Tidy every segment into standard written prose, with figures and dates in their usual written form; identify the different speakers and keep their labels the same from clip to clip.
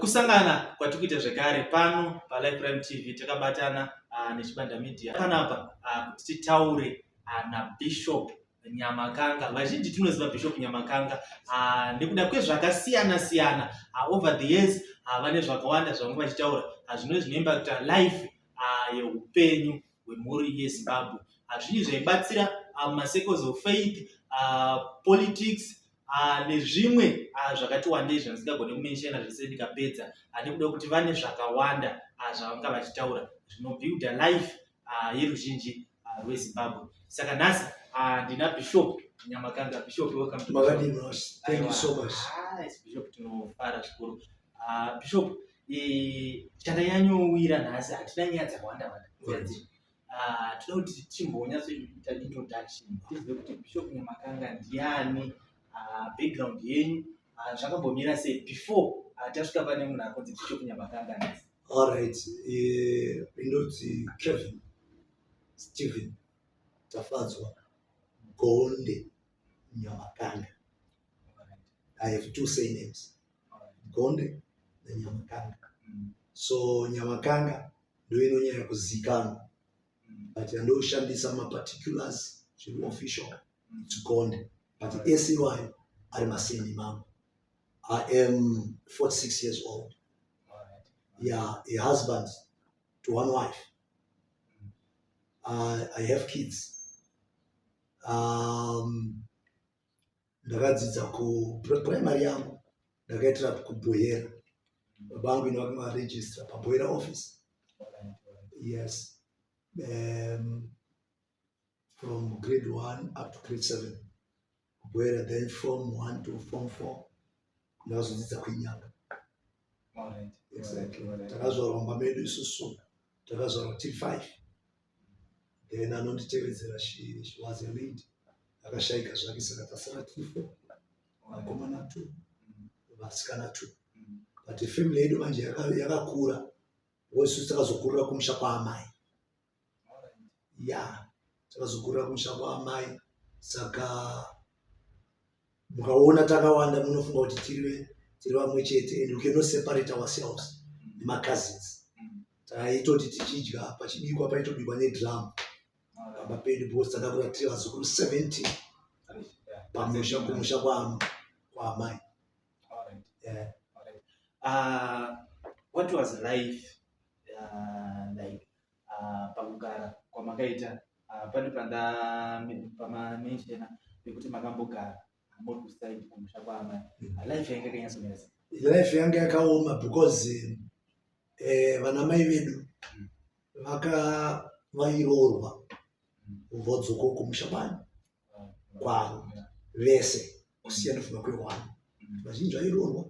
Speaker 1: Kusangana kwatiri kuita zvekare pano paLive Prime TV takabatana neChibanda Media panapa kuti titaure naBishop Nyamakanga. Vazhinji tinoziva Bishop Nyamakanga nekuda kwezvakasiyana siyana over the years, vane zvakawanda zvavanga vachitaura zvinove zvinoimpacta life yeupenyu hwemhuri yeZimbabwe. Zvinhu zvaibatsira mumacircles of faith, politics nezvimwe zvakati wandei zvandisingagone kumentiona zvese ndikapedza, nekuda kuti vane zvakawanda zvavanga vachitaura zvinobuilda life yeruzhinji rweZimbabwe. Saka nhasi ndina Bishop Nyamakanga. Bishop, welcome to the show.
Speaker 2: Makadini? Thank you so much.
Speaker 1: Ah, yes, Bishop, tinofara zvikuru. Bishop, chandanyanyowira nhasi, hatina nyaya dzakawanda wanda. Toda kuti timbonyatsoita introduction, tizive kuti Bishop Nyamakanga ndiani, background yenyu zvakambomira sei before tasvika pane munhu akonzi Bishop Nyamakanga nhasi.
Speaker 2: All right. Inonzi Kevin Stephen Tafadzwa Gonde Nyamakanga. I have two surnames, Gonde naNyamakanga. So Nyamakanga ndo inonyanya kuzikanwa, but yandoshandisa maparticulars zviri official, it's Gonde, but ese iwayo ari masurname angu. I am 46 years old. Yeah, a husband to one wife. I have kids. Ndakadzidza kuprimary yangu, ndakaitira kuBuhera. Baba vangu ino vakanga varegister paBuhera office. Yes, from grade 1 up to grade 7 kuBuhera, then from 1 to form 4 ndakazodzidza kuInyanga. Exactly. Takazvarwa mumba medu isusu, takazvarwa tiri 5, then anonditevedzera, she was a lady, akashayika zvake, saka tasara tiri 4, vakomana 2, vasikana 2. But family yedu manje yakakura, isusu takazokurira kumusha kwaamai. Ya, takazokurira kumusha kwaamai, saka mukaona takawanda munofunga kuti tiri vamwe chete, and we cannot separate ourselves nemacousins. Taitoti tichidya, pachibikwa paitobikwa nedrum pamba pedu, because takakura tiri vazukuru 70 pamusha, kumusha kwaamai. Yeah.
Speaker 1: What was life like pakugara kwamakaita? Pane pamamentiona pekuti makambogara muri kuside kumusha kwaamai. Life yanga yakanyatsomira sei?
Speaker 2: Life yanga yakaoma because vana mai vedu vaka vairoorwa vodzoka kumusha kwani kwavo vese, kusiyana kufunga kwe1 vazhinji vairoorwa,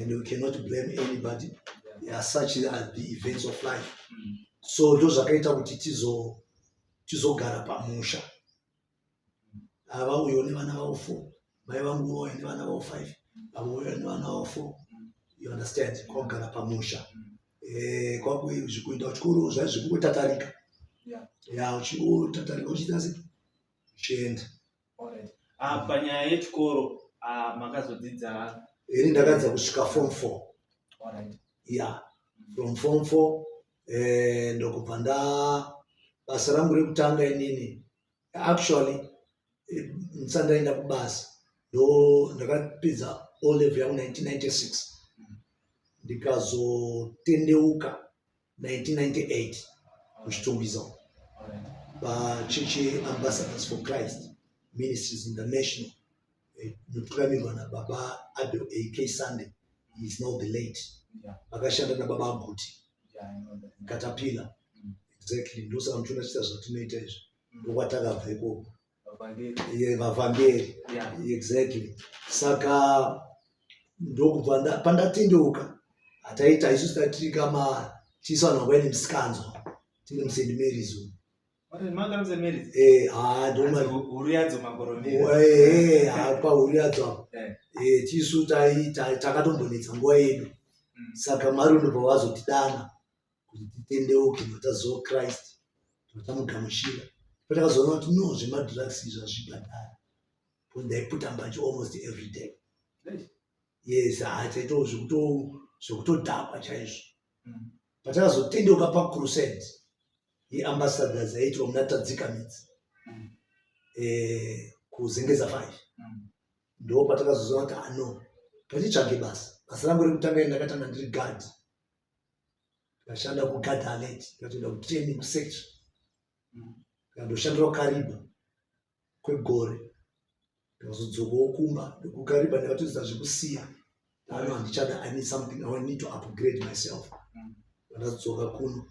Speaker 2: and we cannot blame anybody. Yeah, such are the events of life. So ndo zvakaita kuti tizogara pamusha. Ava uyo nevana vavo four, mai vangu vauya nevana vavo five, avo vauya nevana vavo four, you understand? Kwakugara pamusha. Kuenda kuchikoro zvai zvekungotatarika. Ya, uchingotatarika, uchiita se uchienda.
Speaker 1: Alright. Panyaya yechikoro, makazodzidza?
Speaker 2: Ini ndakadzidza kusvika form four. Ya, from form four ndokubva nda basa rangu rekutanga inini, actually ndisati ndaenda kubasa, ndo ndakapedza O level yangu 1996, ndikazotendeuka 1998 kuChitungwiza, pachechi Ambassadors for Christ Ministries International, inotungamirwa nababa Abel A K Sunday. He is now the late. Vakashanda nababa Guti.
Speaker 1: Yeah, I know that.
Speaker 2: Caterpillar. Exactly, ndosaka muchiona chiita zvatinoita izvi. Ndokwatakabva ikoko.
Speaker 1: Vavhangeri.
Speaker 2: Ye, vavhangeri. Exactly. Saka ndokubva pandatendeuka, hataita isusu tatiri kama tisu vanhu vangu vaine musikanzwa tiri muSt Mary's umu.
Speaker 1: Alright, manga muSt Mary's.
Speaker 2: Eh, ha, ndoma.
Speaker 1: Huru yadzo makoromera.
Speaker 2: Eh, ha, pahuru yadzo apo. Tisu takatombonetsa nguva yedu. Saka Mwari ndobva vazotidana kuti titendeuke, taziva Christ, tamugamuchira. Patakazoona kuti no, zvemadrugs izvi hazvibhadhari, because ndaiputa mbanje almost every day. Yes, ha, taitawo zvekuto. Zvekutodhakwa chaizvo. Patakazotendeuka pacrusade yeambassadors yaiitwa muna Tadzikamidzi kuZengeza 5, ndo patakazoziva kuti ano ah, ngatitsvage basa. Basa rangu rekutanga ndakatanga ndiri guard, ndikashanda kuguard alert, ndikatoenda kutraining kusector, ndikandoshandira kuKariba kwegore, ndikazodzokawo kumba kuKariba, ndikatoziva zvekusiya ano, handichada, I need something, I need to upgrade myself. Ndadzoka kuno.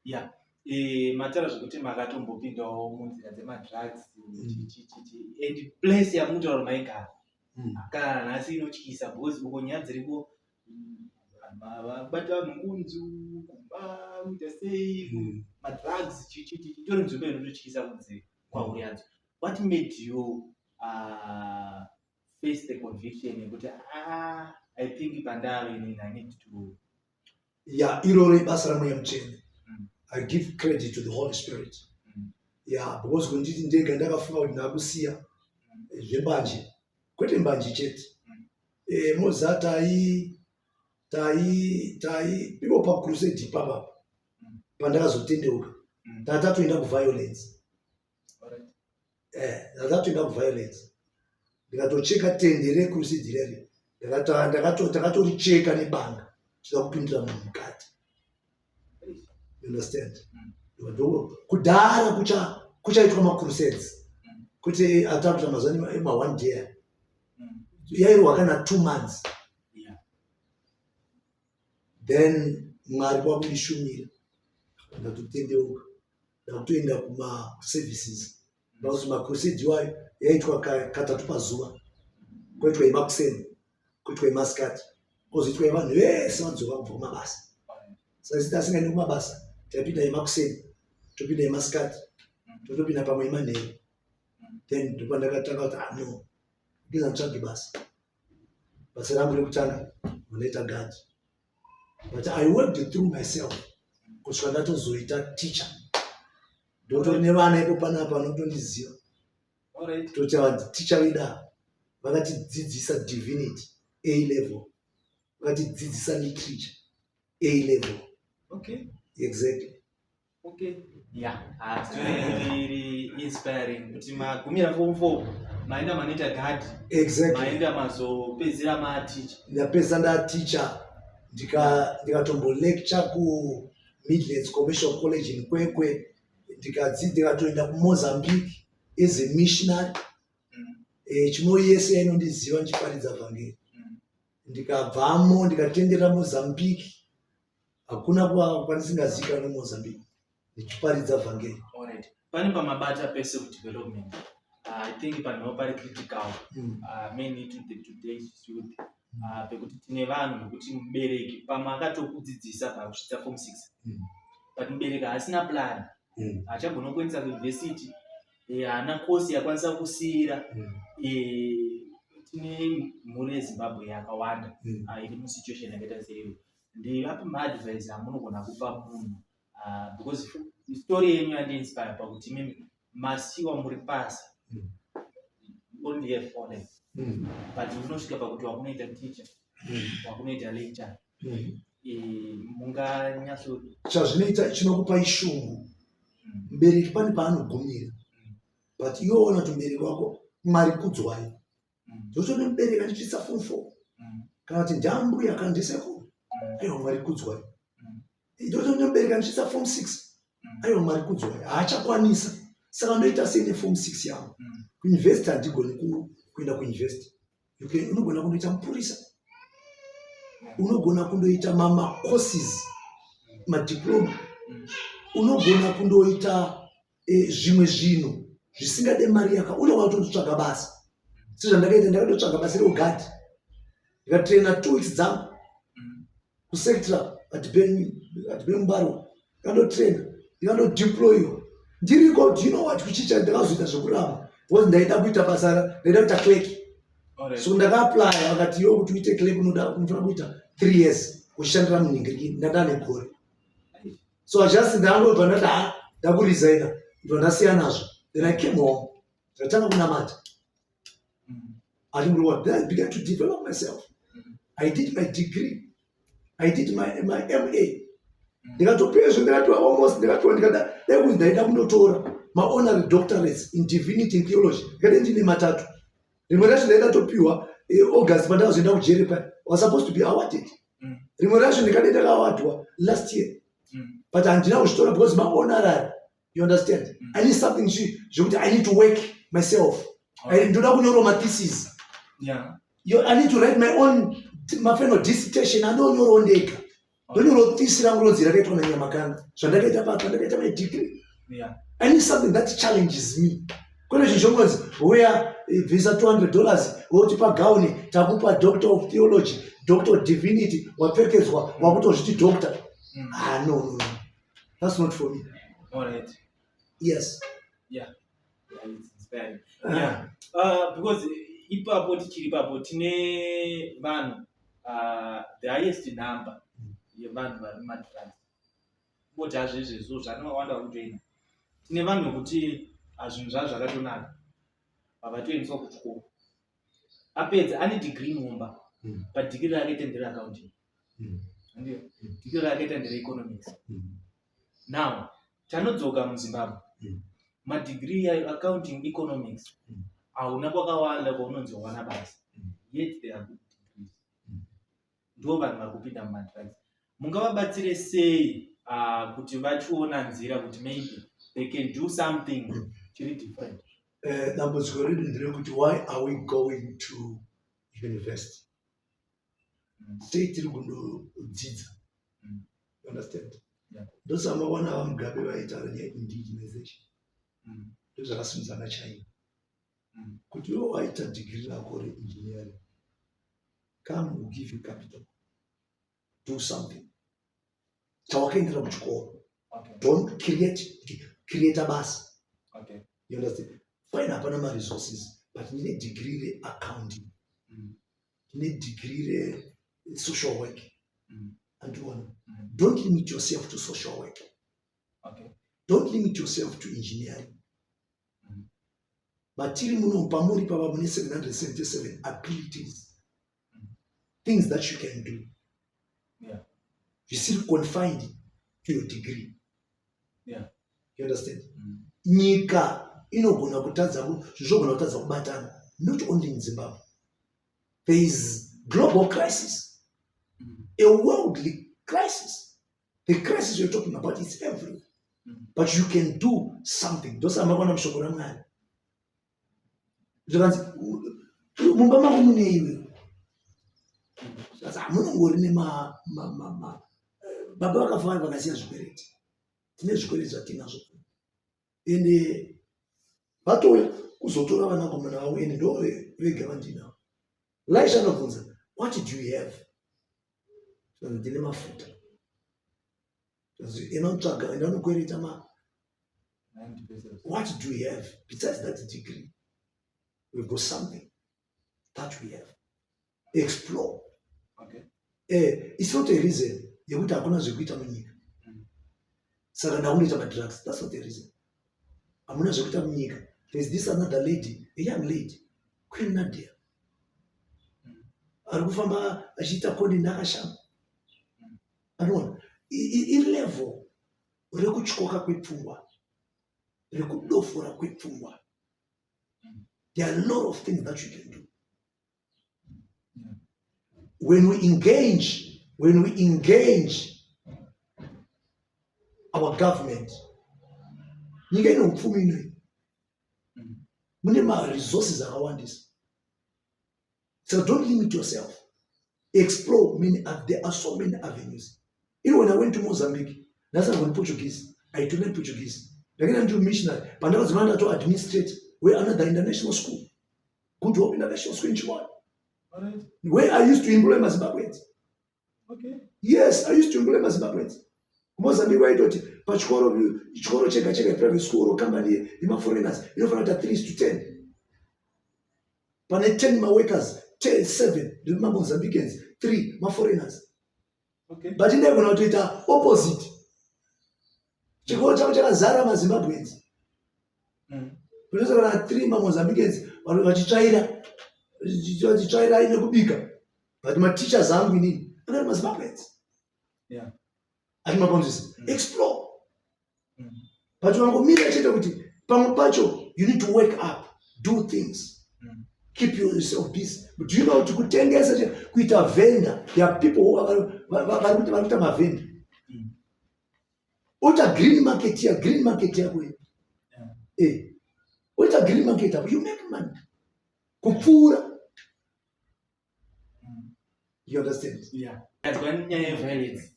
Speaker 1: Yeah, mataura zvekuti makatombopindawo munzira dzemadrugs and place yamutaura maigara kana nhasi inotyisa, because uko nyaya dziriko, vabata vanhu ngunzu kumba, kuita sei, madrugs, chichiti, itori nzvimbo inototyisa kunze kwauri yadzo. What made you face the conviction yekuti, ah, I think pandave inini I need to
Speaker 2: Ya, iroro ibasa raMweya Mutsvene. I give credit to the Holy Spirit. Ya, because kunditi ndega ndakafunga kuti ndakusiya zvembanje, kwete mbanje chete. Moza tai tai tai ivo pacrusade ipapapa pandakazotendeuka, tatatoenda kuviolence. Ndakatoenda kuviolence, ndikatocheka tende recrusade rere, takatoricheka nebanga tida kupindira munhu mukati, you understand? Kudhara kuchaitwa macrusades, kuti atakuita mazuva ema one day, yairohwa kana 2 months. Then Mwari kwakundishumira, ndatotendeuka, ndakutoenda kumaservices, because macrusade iwayo yaitwa katatu pazuva, koitwa yemakuseni, koitwa yemasikati, kozoitwa yevanhu vese vadzoka kubva kumabasa. Saka siti asingaendi kumabasa, taipinda yemakuseni, topinda yemasikati, totopinda pamwe yemanheru. Then ndopandakatanga kuti, ah no, ndiza nditsvage basa. Basa rangu rekutanga unoita guard, but I worked through myself kusvika ndatozoita teacher. Ndotori nevana ipo panapa vanotondiziva, toti ticha vedu ava vakatidzidzisa divinity A level, vakatidzidzisa literature A level. Exactly.
Speaker 1: Okay, yeah, story iri inspiring kuti magumira form four, maenda manoita guard.
Speaker 2: Exactly.
Speaker 1: Maenda mazopedzera maticha.
Speaker 2: Ndapedza ndaticha, ndikatombolecture kuMidlands Commercial College in Kwekwe, ndikatoenda kuMozambique as a missionary. Chimoi yese yainondiziva ndichiparidza vhangeri. Ndikabvamo, ndikatenderera Mozambique, hakuna kwandisingazivikanwe Mozambique ndichiparidza vhangeri.
Speaker 1: Alright. Pane pamabata peself development. I think panhova pari critical mainly to the today's youth, pekuti tine vanhu vekuti mubereki pamwe akatokudzidzisa pakusvitsa form six, but mubereki haasina plan, haachagona kuendesa kuuniversity, haana kosi yakwanisa kusiyira. Tine mhuri yeZimbabwe yakawanda iri musituation yakaita seiyo. Ndeapi maadvice amunogona kupa munhu, because story yenyu yandiinspire pakuti imimi masiwa muri pasi, only have four legs, but unosvika pakuti wakunoita teacher, wakunoita lecture? Munganyatso
Speaker 2: Chazvinoita, chinokupa ishungu. Mubereki pane paanogumira, but iwe ona kuti mubereki wako, Mwari kudzwai, zvochoti mubereki achisvitsa form four, kana kuti ndambuya kana ndisekuru, aiwa, Mwari kudzwai. Ndotoona mubereki anosvitsa form six, aiwa, Mwari kudzwai, haachakwanisa. Saka ndoita sei neform six yangu? Kuuniversity handigoni kuenda kuuniversity. Unogona kundoita mupurisa, unogona kundoita mamacourses, madiploma, unogona kundoita zvimwe zvinhu zvisingade mari yaka, unogona kutondotsvaga basa sezvandakaita. Ndakatotsvaga basa reugadhi, ndikatraina 2 weeks dzangu kuSectra at Mbarwa, ndikandotraina, ndikandodeployiwa ndiriko. Do you know what, kuchicha ndakazoita zvekuramba because ndaida kuita basa, ndaida kuita clerk. So ndakaaplya, vakati iwe kuti uite clerk unoda, unofanira kuita 3 years uchishandira munhingiriki. Ndandane gore, so just ndangobva ndati, ha, ndakuresigna, ndo ndasiya nazvo. Then I came home, ndakatanga kunamata. Achimurwa. Then I began to develop myself. I did my degree, I did my MA. Ndikatopezvo, ndikatiwa almost, ndikatiwa, ndikada dai kunzi ndaida kundotora mahonorary doctorates in divinity and theology, ndikade ndine matatu. Rimwe racho ndaida topiwa August pandakazoenda kujeri paya, was supposed to be awarded. Rimwe racho ndikade ndakaawardwa last year, but handina kuzvitora because mahonorary, you understand? I need something zvekuti I need to work myself. Ndoda kunyorawo mathesis. I need to write my own mafinal dissertation, andonyorawo ndega, ndonyorawo thesis rangu ronzi rakaitwa naNyamakanga, zvandakaita papa, ndakaita my degree. I need something that challenges me, kwete zvinhu zvongonzi uya bvisa $200 wotipa gauni, takupa doctor of theology, doctor of divinity, wapfekedzwa, wakutozviti doctor. Ah, no, that's not for me.
Speaker 1: All right.
Speaker 2: Yes.
Speaker 1: Yeah, it's inspiring. Yeah. Because ipapo, tichiri ipapo, tine vanhu, the highest number yevanhu vari mumadrugs, kungoti hazvezvezvo zvanovawanda vari kutoenda. Tine vanhu vekuti zvinhu zvavo zvakatonaka, vavatoendeswa kuchikoro, apedza ane degree mumba, but degree raakaita ndere accounting. Ndiyo degree raakaita ndere economics. Now tanodzoka muZimbabwe, madegree ayo, accounting, economics, hauna kwakawanda kwaunonzi wawana basa. Yet they are good degrees. Ndo vanhu vari kupinda mumadrugs. Mungavabatsire sei kuti vachiona nzira kuti maybe they can do something chiri different?
Speaker 2: Dambudziko redu nderekuti why are we going to university? Sei tiri kundodzidza? You understand?
Speaker 1: Yeah.
Speaker 2: Ndosamawana vaMugabe vaitaura nyaya indigenization. Ndozvakasimudza naChina kuti iwe waita degree rako reengineering, come, we'll give you capital, do something chawakaendera kuchikoro. Don't create, create basa. You understand? Fine, hapana maresources, but ndine degree reaccounting, ndine degree resocial work. Andiona? Don't limit yourself to social work. Don't limit yourself to engineering. Matiri muno, pamuri pava mune 777 abilities, things that you can do zvisiri confined to your degree. You understand? Nyika inogona kutadza zvinhu zvogona kutadza kubatana. Not only in Zimbabwe, there is global crisis, a worldly crisis. The crisis you're talking about is everywhere. But you can do something. Ndosaka kwana mushoko raMwari zvakanzi, "Mumba mako mune iwe." Zvakanzi, "Hamunongori nema baba vakafa vakasiya zvikwereti. Tine zvikwereti zvatinazvo, ende vatouya kuzotora vanakomana vavo, ende ndo vega vandinavo." Elisha anobvunza, "What do you have?" Zvanzi, "Ndine mafuta." Zvanzi, "Inotsvaga, enda unokwereta ma
Speaker 1: 90 pesos.
Speaker 2: What do you have besides that degree? We've got something that we have. Explore. It's not a reason yekuti hakuna zvekuita munyika, saka ndakunoita madrugs. That's not a reason. Hamuna zvekuita munyika. There's this another lady, a young lady, Queen Nadia, ari kufamba achiita kondi akashama. Anoona ilevel rekutyoka kwepfungwa, rekudofora kwepfungwa. There are a lot of things that you can do. When we engage our government, nyika ine upfumi inoi, mune maresources akawandisa. So don't limit yourself. Explore many. There are so many avenues. Even when I went to Mozambique, ndasangwa Portuguese. I to learn Portuguese. Ndakaenda ndiri missionary, pandakadzimana ndato administrate we another international school, Good Hope International School in Chiwani, where I used to employ maZimbabweans. Yes, I used to employ maZimbabweans. Mozambique waitoti pachikoro, chikoro chega chega, private school or company yemaforeigners, inofanira kuita 3 to 10. Pane 10 maworkers, 10, 7 ndemamozambicans, 3 maforeigners. But indaigona kutoita opposite, chikoro chavo chakazara maZimbabweans, kunoita kana 3 maMozambicans, vanhu vachitsvaira. Tsvairai nekubika, but mateachers angu inini anari maZimbabweans. Ati mapanzwisa? Explore. But wangomira chete kuti pamwe pacho you need to wake up, do things, keep yourself busy. But do you know kuti kutengesa chete, kuita vendor? There are people who are vari kuita mavendor. Oita green market ya green market yako iyi. Oita green market apo, you make money kupfuura. You understand?
Speaker 1: Yeah. Kadzwa nyaya yeviolence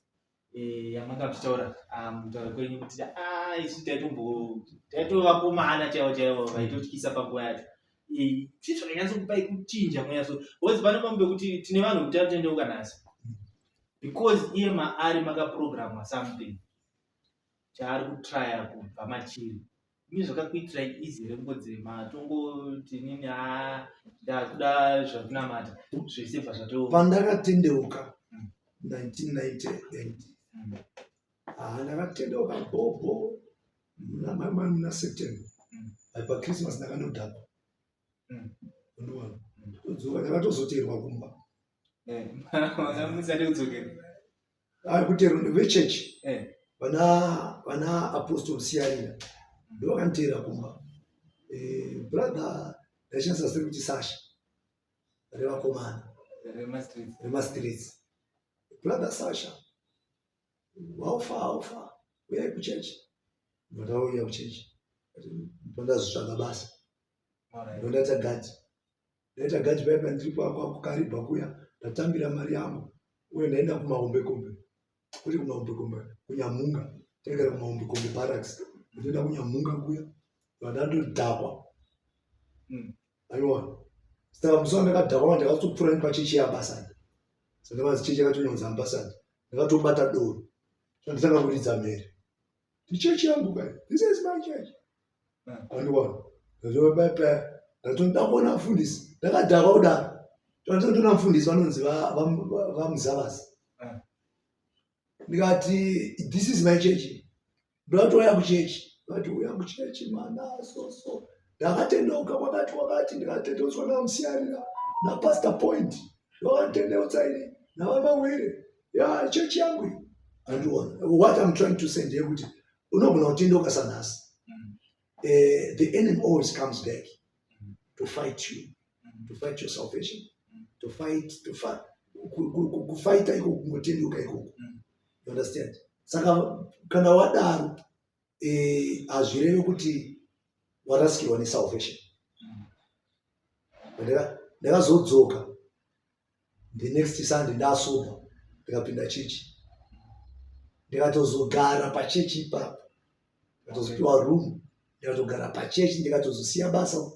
Speaker 1: yamanga muchitaura mutaura kwenyu kuti isu taitovakomana chaivo chaivo vaitotyisa panguva yacho. Chii zvakanyatsokupai kuchinja mweya? So because pane pamwe pekuti tine vanhu kuti atendeuka nhasi because iye maari makaprogramwa something chaari kutraya kubva machiri. Imi zvakakuitirai easy here kungodzi matongoti nini ha ndakuda zvakunamata, zvese bva zvato?
Speaker 2: Pandakatendeuka 1998, ndakatendeuka bhobho muna September. PaChristmas ndakandodhakwa. Undiona todzoka, ndakatozoteerwa kumba.
Speaker 1: Musati kudzokera?
Speaker 2: Kuteerwa vechechi. Vana Apostle Siyarira ndo vakanditeera kumba. Brother, ndaishandisa zita rekuti Sasha revakomana.
Speaker 1: Remastreets.
Speaker 2: Remastreets. Brother Sasha, haufa haufa, uyai kuchechi. Ndauya kuchechi, ndondazotsvaga basa. Ndondaita gadhi, ndaita gadhi paipa ndiri kuKaribha kuya. Ndatambira mari yangu uye ndaenda kuMahombekombe, kuti kuMahombekombe, kuNyamhunga. Taigara kuMahombekombe Barracks. Ndoenda kuNyamhunga kuya, vandandodhakwa. Aiwa, saka musi wandakadhakwa ndakatopfuura nepachechi yeAmbassador. Saka ndakazi chechi yakatonyanza Ambassador. Ndakatobata doro, nditanga kuridza mhere, "Ndichechi yangu kai, this is my church." Andiwana ndatonda kuona mufundisi. Ndakadhakwa kudaro, ndatoona mufundisi vanonzi vaMuzavasi. Ndikati, "This is my church, ndakatouya kuchechi." Vati, "Uya kuchechi mwana." So ndakatendeuka kwakati kwakati, ndikatendeutswa naMusiyarira, naPastor Point vakantendeutsa ini navaMawire. Ya chechi yangu iyi. Andiona, what I'm trying to say ndeyekuti unogona kutendeuka sanhasi. The enemy always comes back to fight you, to fight your salvation, to fight kufighta iko kungotendeuka ikoko. You understand? Saka kana wadaro, hazvirevi kuti warasikirwa nesalvation. Ndakazodzoka the next Sunday ndasober, ndikapinda chechi, ndikatozogara pachechi ipapo. Ndikatozopiwa room, ndikatogara pachechi, ndikatozosiya basa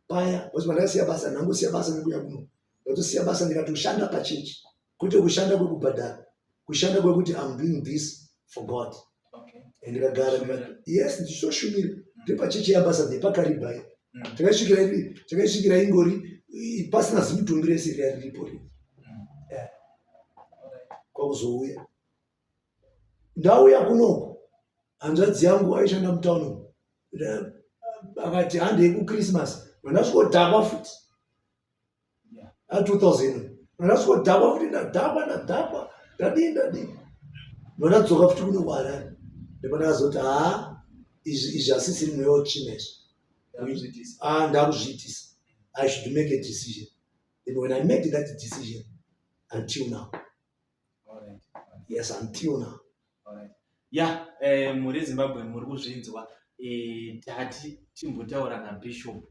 Speaker 2: paya, because pandakasiya basa, ndangosiya basa nekuya kuno, ndikatosiya basa, ndikatoshanda pachechi, kwete kushanda kwekubhadhara, kushanda kwekuti I'm doing this for God. Ndikagara, yes, ndichitoshumira ndiri pachechi yeAmbassador yepaKaribha. Takaisvikira ingori pasina zimutumbi rese riya riripo riri. Kwakuzouya, ndauya kunoku, hanzvadzi yangu aishanda mutauni umu. Akati handei kuChristmas. Ndasvikodhakwa futi a2000, ndasvikodhakwa futi, ndadhakwa, ndadhakwa, ndadii, ndadii, ndadzoka futi kuno kuHarare. Ndipo ndakazoti, haa, izvi hasisiri mweya wetsvina izvi.
Speaker 1: Ndakuzviitisa.
Speaker 2: Ah, ndakuzviitisa. I should make a decision, and when I made that decision, until now. Yes, until now.
Speaker 1: Alright. Ya, mhuri yeZimbabwe, muri kuzvinzwa. Tati timbotaura nabishop,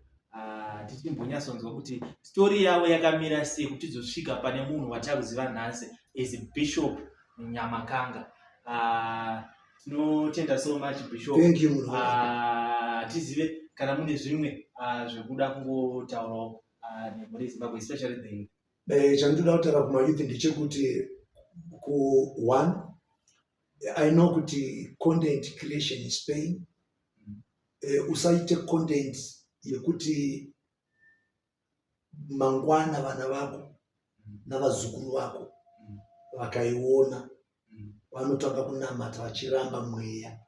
Speaker 1: tichimbonyatsonzwa kuti story yavo yakamira sei kuti tizosvika pane munhu watakuziva nhasi as Bishop Nyamakanga. Tinotenda so much, Bishop.
Speaker 2: Thank you, munhu.
Speaker 1: Tizive kana mune zvimwe zvekuda kungotaurawo nemhuri yeZimbabwe, especially the youth.
Speaker 2: Chandinoda kutaura kumayouth ndechekuti ku one, I know kuti content creation is paying. Usaite content yekuti mangwana vana vako navazukuru vako vakaiona vanotanga kunamata vachiramba mweya.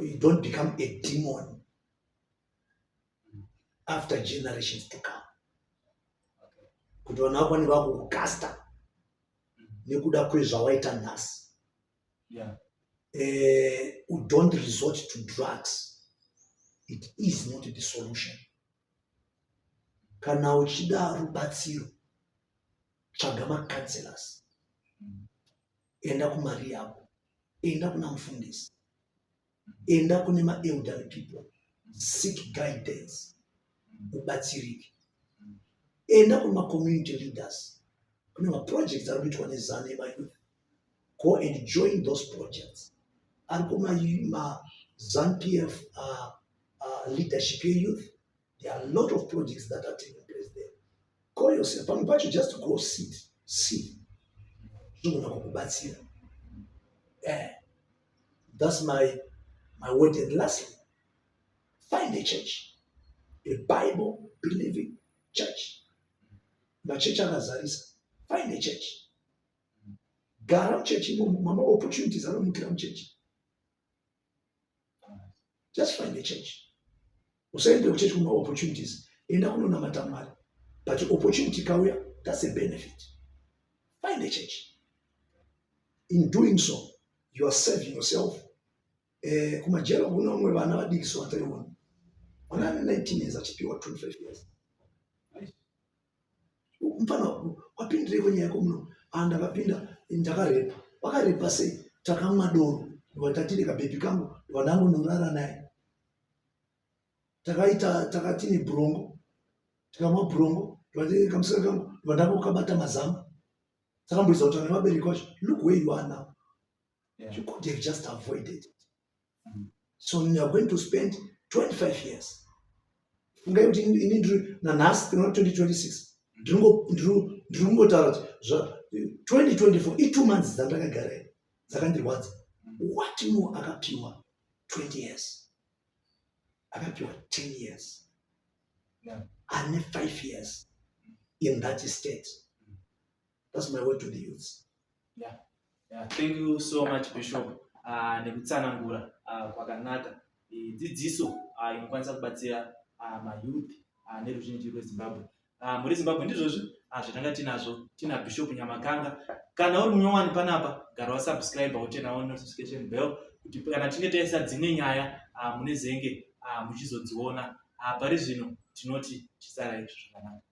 Speaker 2: You don't become a demon. After generations to come, kuti vanhu vakwane vakukukasta nekuda kwezvawaita nhasi. Don't resort to drugs. It is not the solution. Kana uchida rubatsiro, tsvaga macounselors, enda kumari yako, enda kuna mufundisi, enda kune maelderly people, seek guidance, ubatsirike. Enda kune macommunity leaders, kune maprojects ari kuitwa neZANU emayouth. Go and join those projects. Ari kumaZANU PF leadership yeyouth. There are a lot of projects that are taking place there. Go yourself. Pamwe pacho just go sit, see, zvinogona kukubatsira. That's my word. And lastly, find a church, a Bible believing church. Machechi akazarisa. Find a church, gara muchechi imomo. Mama opportunities anomukira muchechi. Just find a church. Usaende kuchechi kuma opportunities, enda kunonamata Mwari, but opportunity ikauya, that's a benefit. Find a church. In doing so, you are serving yourself. Kumajero kune vamwe vana vadiki, so vataiona mwana ane 19 years achipiwa 25 years. Mufana, wapindireiko nyaya yako muno? Ah, ndakapinda, ndakarepa. Wakarepa sei? Takamwa doro, ndatire kabhebhi kangu, vanangu naye, takaita takatini bhurongo, tikamwa bhurongo, kamusika kangu, ndakakabata mazamu. Takamboedza kutaura nevabereki vacho. Look where you are now. You could have just avoided it. So you are going to spend 25 years. Fungai kuti ini ndiri nanhasi, tinoona 2026, ndiri kungotaura kuti 2024 i2 months dzandakagara ino dzakandirwadza. What more akapiwa 20 years, akapiwa 10 years, ane 5 years in that state? That's my word to the youths.
Speaker 1: Yeah, thank you so much, Bishop, nekutsanangura kwakanaka. Dzidziso inokwanisa kubatsira mayouth neruzhinji rweZimbabwe. Muri Zimbabwe, ndizvozvi zvatanga tinazvo, tina Bishop Nyamakanga. Kana uri munyowani panapa, gara wasubscribe, uturn notification bell kuti kana tinge taisa dzimwe nyaya, munezenge muchizodziona. Pari zvino tinoti chisarai zvakanaka.